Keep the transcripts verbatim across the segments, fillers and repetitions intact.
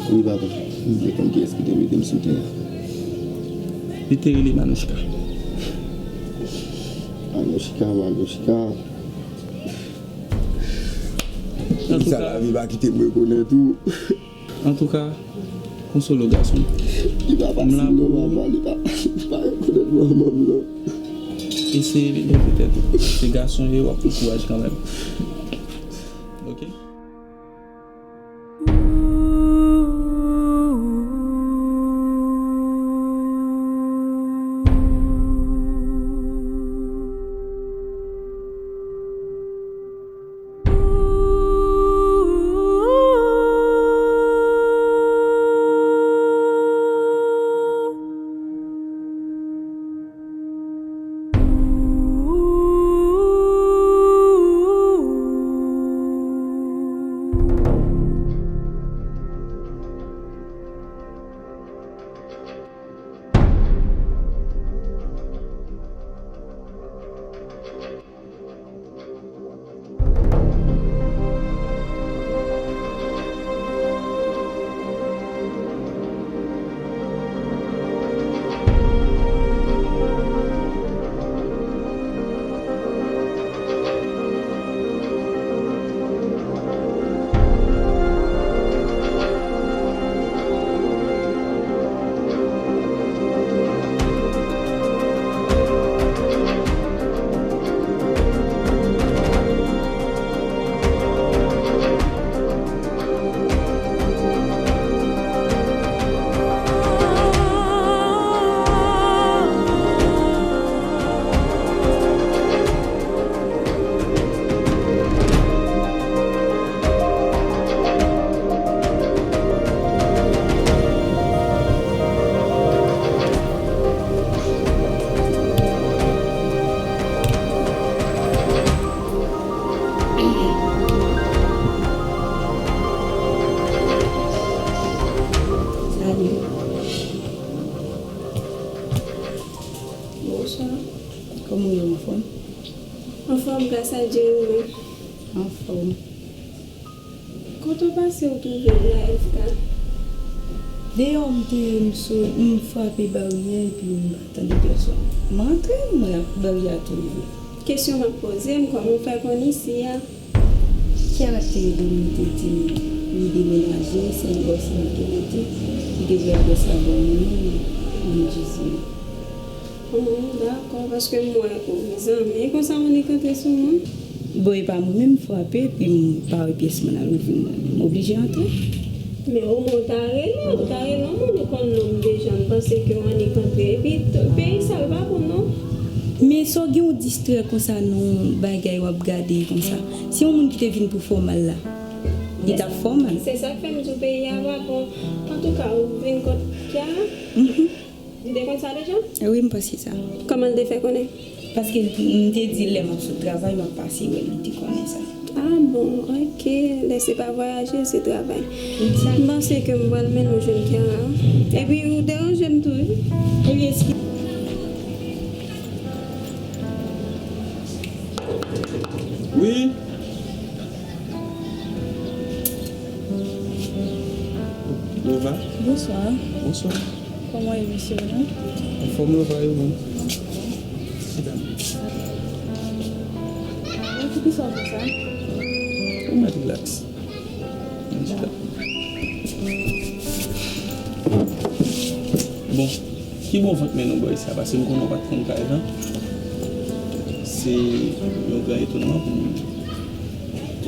Wi, papa. M vle konn kiyès ki te mete m sou tè a. Li te rele Manouchka. Manouchka, Manouchka. Antouka, sa lavi pa kite m rekonèt ou. Antouka, konsole w, gason m. Li pa fasil non, papa, li pa fasil, li pa rekonèt manman m non. Eseye leve tèt ou. Se gason w ye, w ap pran kouraj kanmenm. Ok? Salut. Bonswa. Kòman w ye, anfòm? Anfòm, gras a Dye, ou menm? Anfòm. Kote w pase w twouve m la, Efka? Deyò m te ye, m so, m frape baryè epi m pa tande pèsòn. M antre, m wè baryè a tou louvri. Kesyon m ap poze m, kòman w fè konn isi a? Kiara te rele m, li te di m li demenaje, se yon bò sila ke l rete, li te voye adrès la ban mwen, m di zi. Oh, dakò, paske m wè ou zanmi konsa w annik antre sou mwen. Bon, e pa mwen menm m frape, epi m pa wè pyès moun al ouvri m, m oblije antre. Men omwen w ta rele, w ta rele yon moun ou konn non m deja, m panse ke w annik antre. Epi, t-, peyi sa l pa bon non. Men sa w gen w distrè konsa nan yon bagay w ap gade konsa. Si yon moun ki te vin pou fè w mal la, li t ap fè w mal. Se sa k fè m di w peyi a pa bon. Antouka, ou vin kot Kiara? Mhm. Li te konn sa deja? Wi, m panse sa. Kòman l te fè konnen? Paske m te di lè m ap sot travay, m ap pase wè l, li te konnen sa. Ah bon, ok. Lè se pa vwayaje, se travay. Egzak. M panse ke m pral mennen w jwenn Kiara. Epi ou deranje m tou, wi. Epi eski... Wi. Lova. Bonswa. Bonswa. Kòman ye, mesye yo, non? Anfòm, Lova, yo bon. Chita. Bon, poukisa w fè sa? Ou mèt rilaks. Ann chita. Bon, ki bon vant mennen w bò isi a, paske m konnen w pa t konn kay la. Se yon gran etonnman pou m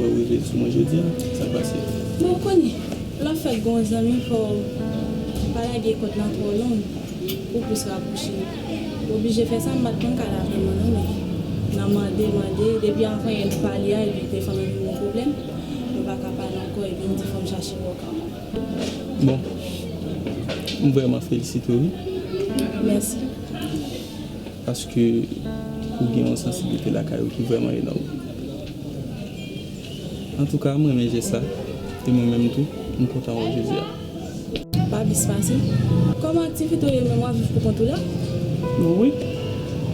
wè w rive sou mwen jodi a. Sa k pase? Bon, w konnen, lè w fèk gen yon zanmi, fò w pa lage kòd lan twò long pou w plis rapwoche. W oblije fè sa, m pa t konn kay la vrèman non, men nan mande, mande, depi avan yè nou pale a, epi telefòn nan vin gen pwoblèm, nou pa ka pale ankò, epi m di fò m chache wè w kanmenm. Bon, m vrèman felisite w, wi. Mèsi. Paske ou gen yon sansiblite lakay ou ki vrèman enòm. Antouka, m renmen jès la. E mwen menm tou, m kontan wè w jodi a. Pa plis pase. Kòman aktivite w ye menm, w ap viv pou kont ou la? Wi.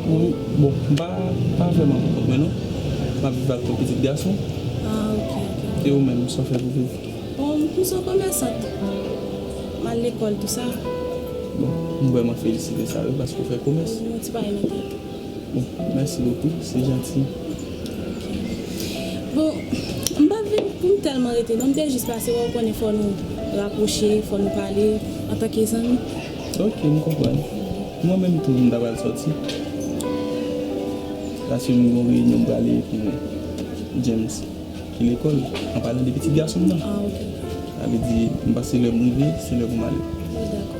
Wi. Bon, m pa, pa vrèman pou kont mwen non. M ap viv ak yon pitit gason. Ah, ok, ok. E ou menm, sa w fè pou viv? Bon, m se yon komèsant. M al lekòl, tou sa. Bon, m vrèman felisite sa, wi, paske w fè komès. Yon ti bagay nan tèt. Bon, mèsi bokou, se janti. Bon, m pa t vin pou m tèlman rete, non, m te jis pase, wè, ou konnen fò nou rapwoche, fò nou pale, antanke zanmi. Ok, m konprann. Mwen menm tou, m ta pral sòti. Paske m gen yon reyinyon m prale pou James ki lekòl, an palan de pitit gason m nan. Ah, ok. Sa vle di, m panse lè m rive, se lè pou m ale. Wi, dakò.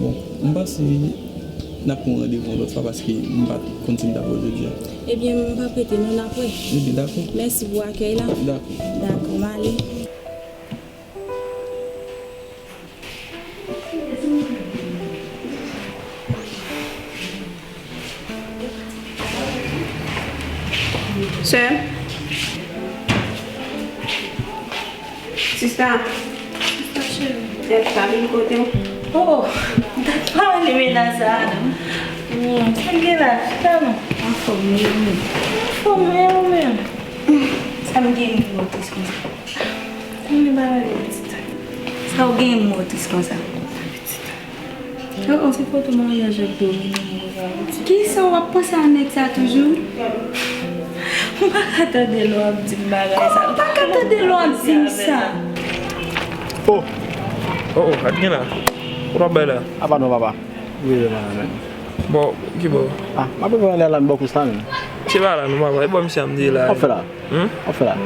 Bon, m panse n ap pran randevou yon lòt fwa paske m pa t konn si m t ap wè w jodi a. Ebyen, m p ap rete non, n ap wè. Ebyen, dakò. Mèsi pou akèy la. Dakò. Dakò, m ale. Sè. Sista. Sista cheri. Èske w vin kote w? Oh, m t ap pale mennaj sa a non. Hmm, sa k gen la? Chita non. Anfòm wi ou menm? Anfòm wi ou menm? Sa m gen pou mwen plis konsa? Konnen bagay yo pitit. Sa w gen pou mwen plis konsa? Oh, oh. Ti foto maryaj ak Domino m wè la, wi. Kisa w ap panse a nèg sa toujou? M pa ka tande lè w ap di m bagay sa. M pa ka tande lè w ap di m sa. Oh! Oh, oh, sa k gen la? Ou t ap bay la? Apa non, papa? Wi, wi, papa, men. Bon, ki bò? Ah, m ap prepare ale a la, m bò kous la, men. Se pa la non, papa. E bò misye a m di la. Ou fè la? Hmm? Ou fè la?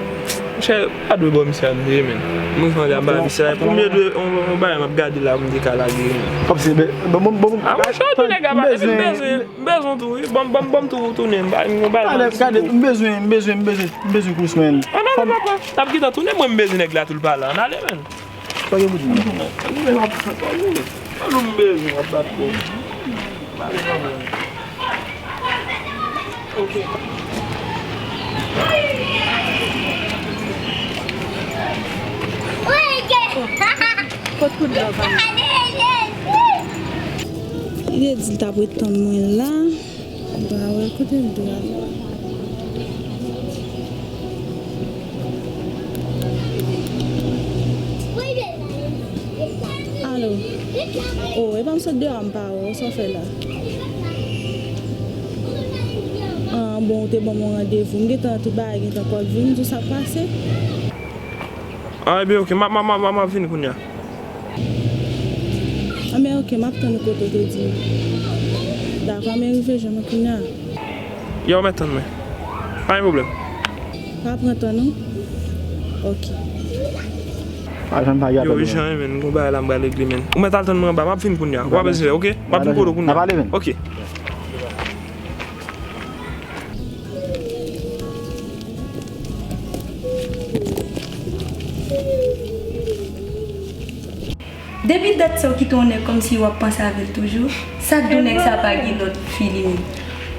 Monchè, pa dwe bò misye a m deye, men. Mwen fè anlè a ba misye a. Pou m dwe yon, yon bagay m ap gade la pou m te ka lage, men. Kòmsi, bon, bon, bon. Ah, monchè, ou di nèg la pa, epi m bezwen, m bezwen tou, wi. Ban m, ban m, ban m tou tounen. M pa gen yon bagay. Gade, gade, m bezwen, m bezwen, m bezwen, m bezwen kous, men. Ann ale, papa. N ap gentan tounen, mwen m bezwen nèg la tou l pa la. Ann ale, men. Sa w gen pou di m? Mwen m ap bat kò. Ann nou m bezwen, m ap bat kò. Kot kout dlo pa m? Li te di l t ap ret tann mwen la. M pa wè kote l dwe al. Alo. Oh, e pa m sot deyò a, m pa wè w, sa w fè la? Ah, bon, ou te ban m yon randevou. M gentan, tout bagay gentan kòd vin, m di w sa k pase. Ah, ebyen, ok, m ap, m ap, m ap, m ap vini kounye a. Anben, ok, m ap tann ou kote w te di m. Dakò, men rive jwenn mwen kounye a. Yo, w mèt tann mwen. Pa gen pwoblèm. Pa pran tan non. Ok. Pa janm pa gen apèl. Yo, jan, men, gon bagay la m pral regle, men. Ou mèt al tann mwen anba, m ap vin kounye a. W ap rete, ok? M ap vin kote w kounye a. N ap pale, men. Ok. Depi dat sa w kite yon nèg kòmsi w ap panse avè l toujou, sa k di w nèg sa pa gen lòt fi li menm?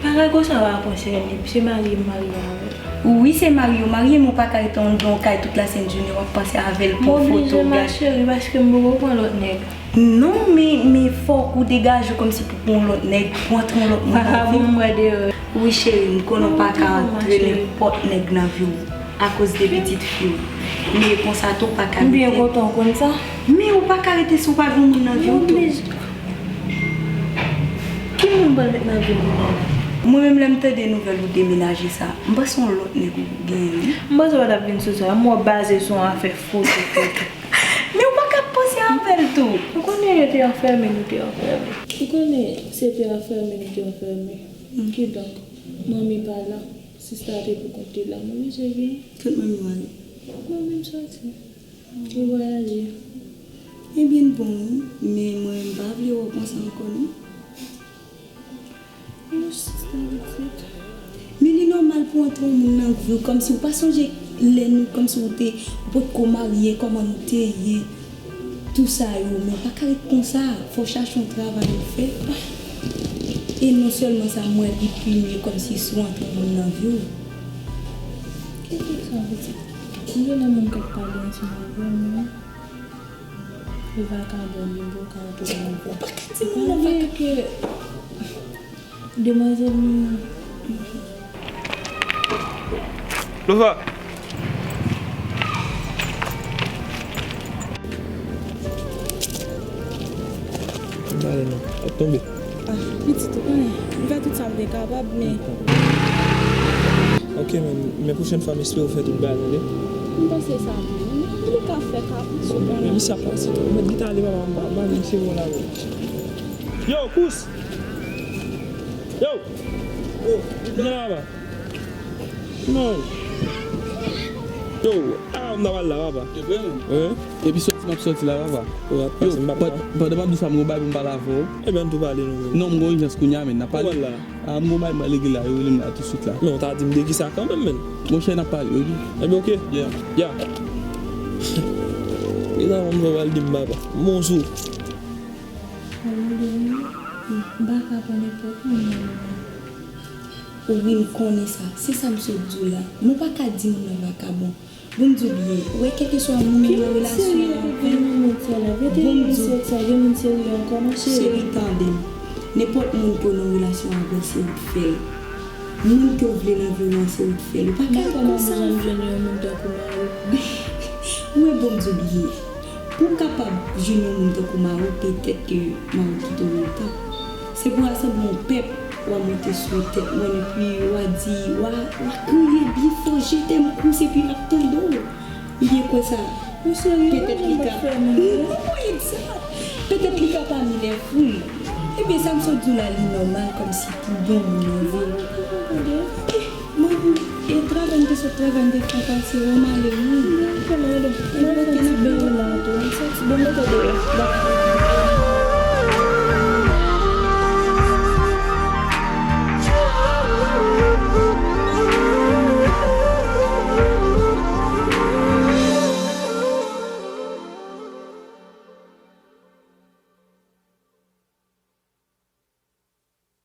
Pa ka konsa w ap panse li, se mari m marye avè l. Wi, se mari w marye, men w pa ka rete anndan yon kay tout lasent jounen w ap panse avè l, pran foto, gade. M oblije, ma chérie, paske m poko pran lòt nèg. Non, men, men fòk ou degaje w kòmsi pou pran yon lòt nèg, pou antre yon lòt moun nan vi w. Pa ka ban m wè deyò. Wi, cheri, m konnen w pa ka antre nenpòt nèg nan vi w akoz de pitit fi w. Men konsa tou, w pa ka rete. M byen kontan w konn sa. Men ou pa ka rete si w pa gen moun nan vi w tou. M oblije. Ki moun m pral met nan vi m la? Mwen menm, lè m tande nouvèl ou demenaje sa, m panse yon lòt nèg ou genyen, wi. M panse w pa t ap vin sou sa. M wè w baze sou yon afè foto, foto. Men ou pa ka panse avè l tou. Ou konnen yo te anfèmen, nou te anfèmen. Ou konnen se te anfèmen, nou te anfèmen. Kidonk, manmi pa la, sista te pou kont li la, m oblije vini. Kot manmi w ale? Manmi m soti. Li vwayaje. Ebyen, l bon, wi, men mwen, m pa vle wè w konsa ankò, non. Men li nòmal pou antre yon moun nan vi w, kòmsi w pa sonje lè nou, kòmsi w te, w potko marye, kòman nou te ye, tou sa yo, men w pa ka ret konsa, fò w chache yon travay ou fè. E non sèlman sa, m wè li pi mye kòmsi si w antre yon moun nan vi w. Ki tout sa, pitit? M gen nan moun k ap pale yon ti jan avè m, wi. E vakabon, li bon ka antre nan vi w. Ou pa ka di moun nan vaka- Malgre ke demwazèl mwen an. Lova! Ale non, w ap tonbe. Ah, pitit, ou konnen, m fè tout sa m te kapab, men. Ok, men, men pwochèn fwa, m espere w fè tout bagay, tande? M panse sa vre, men li ka fè kapris, ou konnen. Men misye ap pase twò. Mèt gita ale, papa, m pa, m pa vin sere w la, men. Yo, kous! Yo! Oh, vin la, papa. Non. Yo, a, m ta pral la, papa. E vre, non? Wi. Epi sòti m ap sòti la, papa. Yo, pandan m ap di sa, m gon bagay pou m pale avè w. Ebyen, ann tou pale, non, men. Non, m gon ijans kounye a, men, n ap pale. Ou pral la? A, m gon bagay m pral regle la, yo rele m la tousuit la. Non, w ta di m de kisa kanmenm, men. Monchè, n ap pale, wi. Ebyen, ok. Yeah. Yeah. E sa, m pral di m, papa. M bon sou. Alo, Deni, m pa ka pran nenpòt moun nan men w. Wi, m konnen sa. Se sa m sot di w la. Men w pa ka di moun nan vakabon. Bon, m di w byen. Ou wè, kèlkeswa moun ou nan relasyon avè l, bon, m di w, gen moun serye ankò, monchè. Cheri, tande m. Nenpòt moun ke w nan relasyon avè l, se ou k fè l. Moun ke w vle nan vi w lan, se ou k fè l. Ou pa ka di konsa. Men kòman m janm jwenn yon moun tankou mari? Ou wè, bon, m di w byen. Pou w kapab jwenn yon moun tankou mari w, petèt ke mari w kite w lontan. Se pou rasanble yon pèp, w a monte sou tèt mwen, epi w a di, w a, w a kriye byen fò, je t'aime, kounsa, epi l ap tande w. M byen kwè sa. Ou serye? Petèt li ka, non, egzak. Petèt li ka pami lè fou. Ebyen, sa m sot di w la, li nòmal kòmsi pou bon moun nan vi w. Mwen, e travay m te sot travay, m te fè pase, w a m ale, wi. Mwen fè ti beny la tou. M santi bon, m rete deyò.